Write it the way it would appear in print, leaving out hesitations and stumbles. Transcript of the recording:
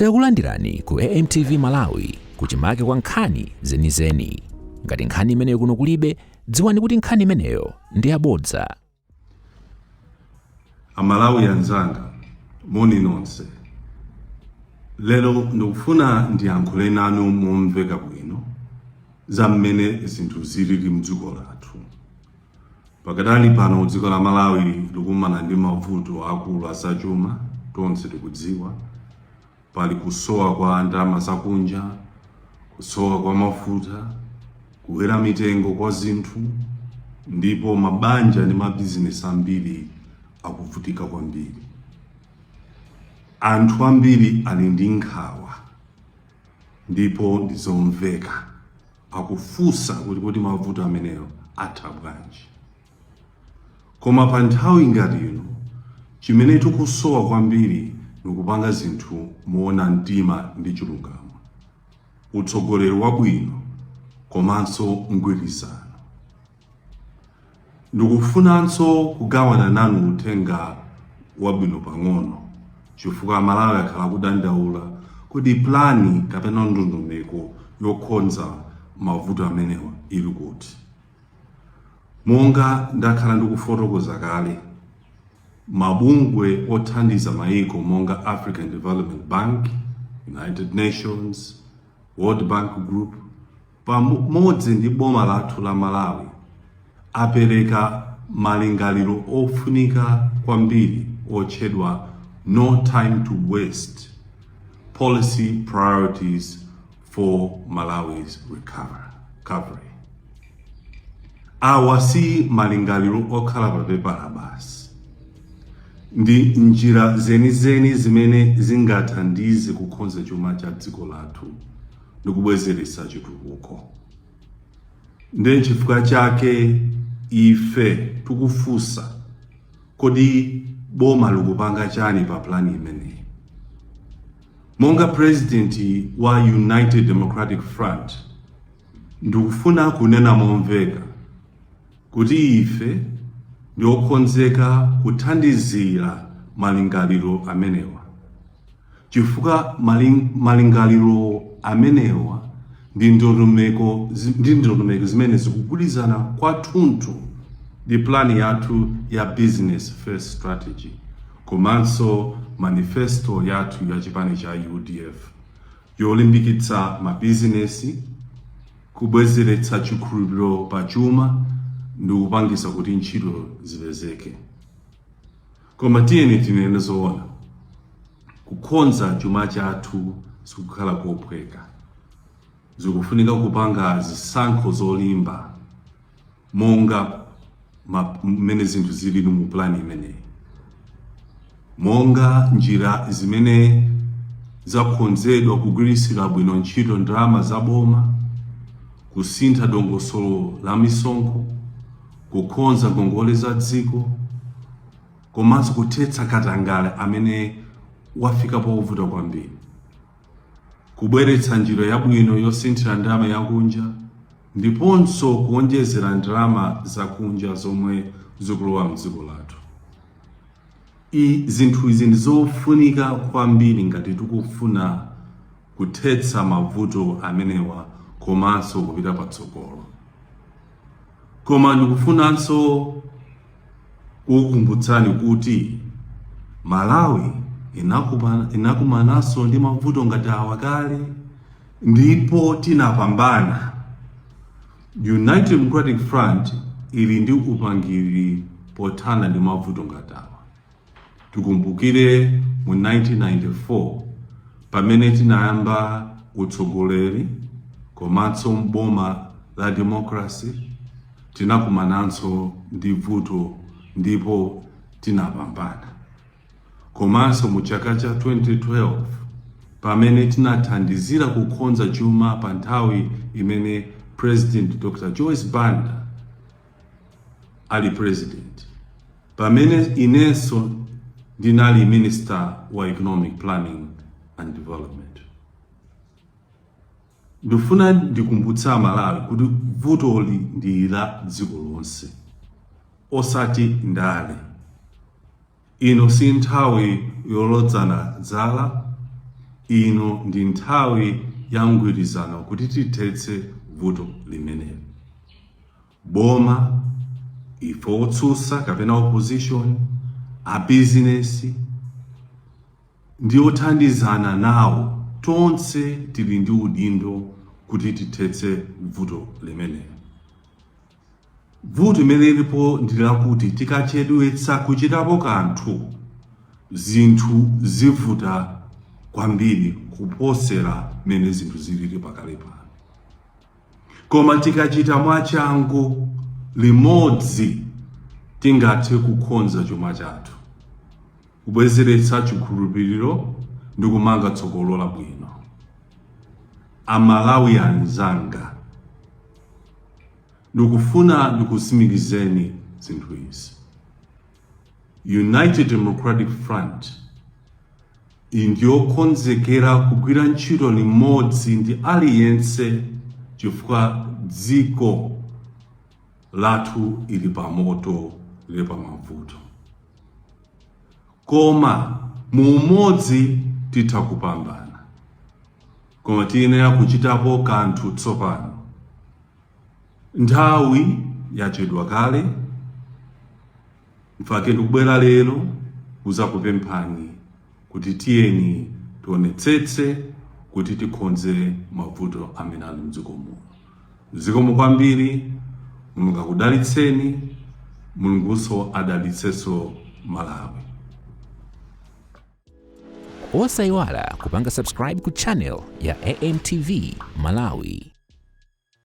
Takulandirani ku AMTV Malawi, kuchimake kwa nkhani zenizeni. Ngati nkhani imeneyo kuno kulibe, dziwani kuti nkhani imeneyo ndi yabodza. Amalawi anzanga, moni nonse. Lero ndikufuna ndiyankhule nanu momveka bwino za mmene zinthu zilili mdziko lathu. Pakadali pano dziko la Malawi likumana ndi mavuto akulu azachuma, tonse tikudziwa. Pali kusowa kwa ndalama zakunja, kusowa kwa mafuta, kukwera mitengo kwa zinthu, ndipo mabanja ndi mabizinesi ambiri akuvutika kwambiri. Anthu ambiri ali ndi nkhawa ndipo ndizomveka, akufunsa kuti mavuto amenewo atha bwanji. Koma pa nthawi ngati ino, chimene tikusowa kwambiri ndikupanga zinthu moona mtima ndi chilungamo, utsogoleri wabwino komanso mgwirizano. Ndikufunanso kugawana nanu uthenga wabwino pang'ono, chifukwa Amalawi akhala akudandaula kuti plani kapena ndondomeko yokonza mavuto amenewa ili kuti. Monga ndakhala ndikufotokoza kale, mabungwe othandiza maiko monga African Development Bank, United Nations, World Bank Group pamodzi ndi boma lathu la Malawi apereka malingaliro ofunika kwambiri otchedwa No Time to Waste: Policy Priorities for Malawi's Recovery. Awa si malingaliro okhala pa pepala basi, ndi njira zenizeni zimene zingathandize kukonza chuma cha dziko lathu ndi kubwezeretsa chitukuko. Ndiye chifukwa chake ife tikufunsa, kodi boma likupanga chani pa plani imeneyi? Monga president wa United Democratic Front, ndikufuna kunena momveka kuti ife ndi okonzeka kuthandizira malingaliro amenewa, chifukwa malingaliro amenewa ndi ndondomeko zimene zikugwirizana kwathunthu ndi plani yathu ya Business First Strategy komanso manifesto yathu ya chipani cha UDF yolimbikitsa mabizinesi, kubwezeretsa chikhulupiriro pa chuma ndi kupangisa kuti ntchito zipezeke. Koma tiyeni tinene zoona, kukonza chuma chathu sikukhala kophweka. Zikufunika kupanga zisankho zolimba monga mmene zinthu zilili mu plani imeneyi, monga njira zimene zakonzedwa kugwiritsira bwino ntchito ndalama za boma, kusintha dongosolo la misonkho, kukonza ngongole za dziko, komanso kuthetsa katangale amene wafika povuta kwambiri, kubweretsa njira yabwino yosinthira ndalama yakunja, ndiponso kuonjezera ndalama zakunja zomwe zikulowa mdziko lathu. Zinthu izi ndi zofunika kwambiri ngati tikufuna kuthetsa mavuto amenewa komanso kupita patsogolo. Koma ndikufunanso kukukumbutsani kuti Malawi inakumananso ndi mavuto ngati awa kale ndipo tinapambana. United Democratic Front ili ndi upangiri pothana ndi mavuto ngati awa. Tikumbukire mu 1994 pamene tinayamba utsogoleri komanso mboma la democracy, tinakumananso ndi vuto ndipo tinapambana. Komanso mu chaka cha 2012 pamene tinathandizira kukonza chuma pa nthawi imene President Dr Joyce Banda ali president, pamene inenso ndinali Minister wa Economic Planning and Development. Ndifuna ndikumbutsa Amalawi kuti vutoli ndi la dziko lonse, osati ndale. Ino si nthawi yolodzana zala. Ino ndi nthawi ya mgwirizano kuti tithetse vuto limeneli. Boma, ife otsutsa kapena opposition, abizinesi ndi othandizana nawo, tonse tili ndi udindo kuti tithetse vuto limeneli. Vuto limene lilipo ndi lakuti tikachedwetsa kuchitapo kanthu, zinthu zivuta kwambiri kuposera mmene zinthu zilili pakali pano. Koma tikachita mwachangu limodzi, tingathe kukonza chuma chathu, kubwezeretsa chikhulupiriro ndi kumanga tsogolo labwino. Amalawi anzanga, ndikufuna ndikutsimikizeni zinthu izi: United Democratic Front ndiyokonzekera kugwira ntchito limodzi ndi aliyense, chifukwa dziko lathu ili pamoto, lili pa mavuto, koma mu umodzi titha kupambana. Koma tiyenera kuchitapo kanthu tsopano. Nthawi yachedwa kale. Mfake ndikubwera lero kuzakupemphani kuti tiyeni tionetsetse kuti tikonze mavuto amene ali mdziko muno. Zikomo kwambiri. Mulungu akudalitseni. Mulungunso adalitsenso Malawi. Osayiwala kupanga subscribe ku channel ya AMTV Malawi.